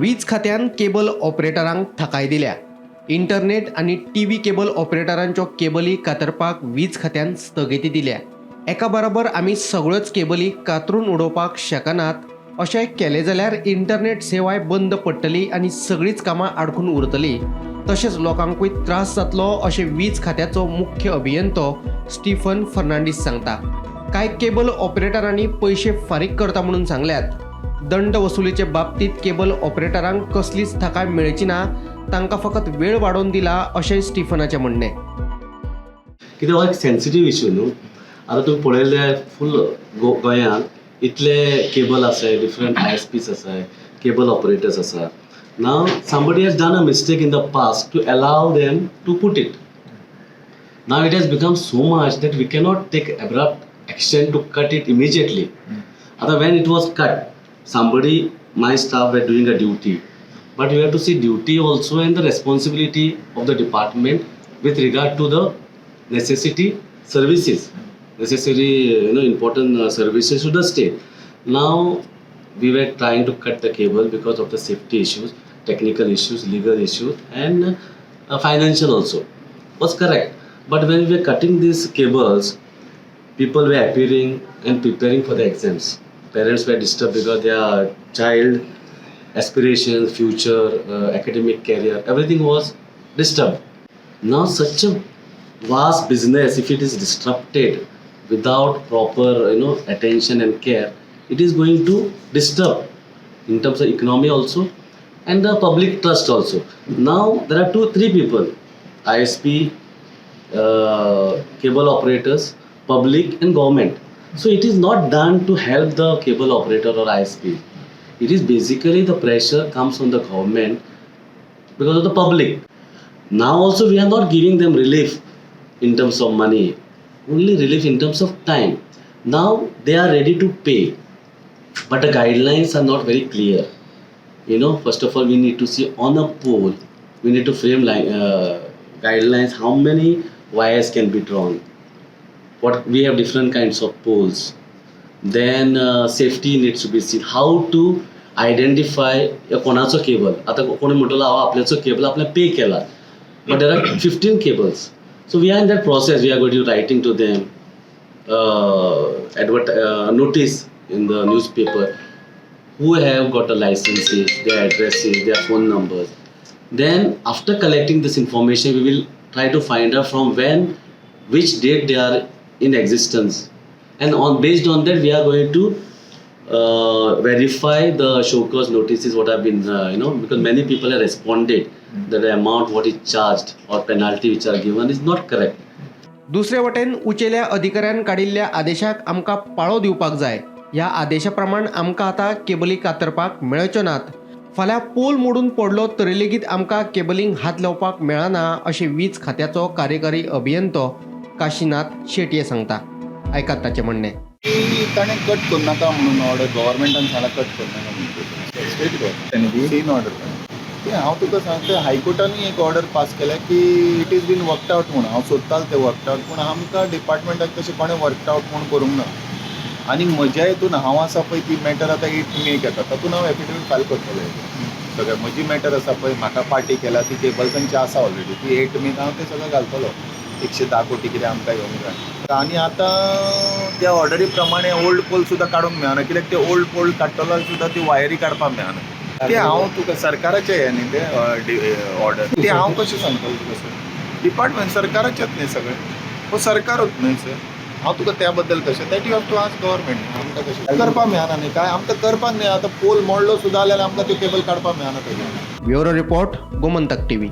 वीज खात्यान केबल ऑपरेटरांक थाकाय दिल्या. इंटरनेट आनी टीव्ही केबल ऑपरेटरांच्यो केबली कातरपाक वीज खात्यान स्थगिती दिल्या. एका बरोबर आमी सगळ्योच केबली कातरून उडोवपाक शकनात. अशें केलें जाल्यार इंटरनेट सेवाय बंद पडटली आनी सगळींच कामां आडखून उरतली, तशेंच लोकांकूय त्रास जातलो, अशें वीज खात्याचो मुख्य अभियंतो स्टीफन फर्नांडीस सांगता. कांय केबल ऑपरेटरांनी पयशे फारीक करता म्हणून सांगल्यात. दंड वसुलीचे बाबतींत केबल ऑपरेटरांक कसलीच थाकाय मेळची ना, तांकां फकत वेळ वाडोवन दिला, अशें स्टीफनाचें म्हणणें. कित्याक हो एक सेन्सिटीव इशू न्हू. आतां तुमी पळयलें, फूल गोंयांत इतले केबल आसाय, डिफरंट आयएसपीस आसाय, केबल ऑपरेटर्स आसा. Now somebody has done a mistake in the past to allow them to put it. Now it has become so much that we cannot take abrupt action to cut it immediately. आतां when it was cut, somebody, my staff were doing a duty, but you have to see duty also and the responsibility of the department with regard to the necessity services, necessary, important services to the state. Now we were trying to cut the cable because of the safety issues, technical issues, legal issues and financial also was correct. But when we were cutting these cables, people were appearing and preparing for the exams. Parents were disturbed because their child aspirations, future, academic career, everything was disturbed. Now such a vast business, if it is disrupted without proper attention and care, it is going to disturb in terms of economy also and the public trust also. Now there are two, three people: ISP, cable operators, public and government. So it is not done to help the cable operator or ISP. It is basically the pressure comes from the government because of the public. Now also we are not giving them relief in terms of money, only relief in terms of time. Now they are ready to pay, but the guidelines are not very clear. First of all, we need to see on a pole, we need to frame line, guidelines, how many wires can be drawn. What we have different kinds of poles. Then safety needs to be seen. How to identify कोणाचो cable. आतां कोणी म्हणटलो, हांव आपल्याचो cable आपणें pay केला, but there are 15 cables. So we are in that process. We are going to writing to them, notice in the newspaper, who have got a licenses, their addresses, their phone numbers. Then after collecting this information, we will try to find out from when, which date they are in existence, and on based on that we are going to verify the show cause notices what have been because many people have responded that the amount what is charged or penalty which are given is not correct. दुसरे वटेन उचेल्या अधिकाऱ्यान काडिल्ल्या आदेशाक आमकां पाळो दिवपाक जाय. ह्या आदेशा प्रमाण आमकां आतां केबली कातरपाक मेळच्यो नात. फाल्यां पोल मोडून पडलो तरी लेगीत आमकां केबलींक हात लावपाक मेळना, अशें वीज खात्याचो कार्यकारी अभियंतो काशीनाथ शेटये सांगता. आयकात ताचें म्हणणें. की ताणें कट करनाका म्हणून ऑर्डर, गव्हर्मेंटान सांगला कट करनाका म्हणून, स्टेट गव्हर्मेंट सीन ऑर्डर. ते हांव तुका सांगता, हायकोर्टानूय एक ऑर्डर पास केल्या की it is been worked out म्हणून. हांव सोदतालो तें वर्कड आवट, पूण आमकां डिपार्टमेंटाक तशें कोणें वर्कड आवट म्हूण करूंक ना. आनी म्हज्या हितून हांव आसा पळय, ती मॅटर आतां 8 मेक येता, तातूंत हांव एफिडेवीट फायल करतलो. सगळें म्हजी मॅटर आसा पळय, म्हाका पार्टी केला, ती केबल्सांची आसा ऑलरेडी. ती 8 मेक हांव तें सगळें घालतलो. 110 कोटी कितें आमकां येवंक जाय. आनी आतां त्या ऑर्डरी प्रमाणे ओल्ड पोल सुद्दां काडूंक मेळना, कित्याक ते ओल्ड पोल काडटलो जाल्यार सुद्दां ती वायरी काडपाक मेळना. ते हांव तुका सरकाराचें हें न्ही तें ऑर्डर, ते हांव कशें सांगतलो तुका सर? डिपार्टमेंट सरकाराचेंच न्ही सगळें, हो सरकारूच न्ही सर. हांव तुका त्या बद्दल कशें, that you have to ask government. आमकां कशें करपाक मेळना न्ही काय, आमकां करपाक न्ही. आतां पोल मोडलो सुद्दां जाल्यार आमकां त्यो केबल काडपाक मेळना तेजें. Bureau report, Gomantak TV.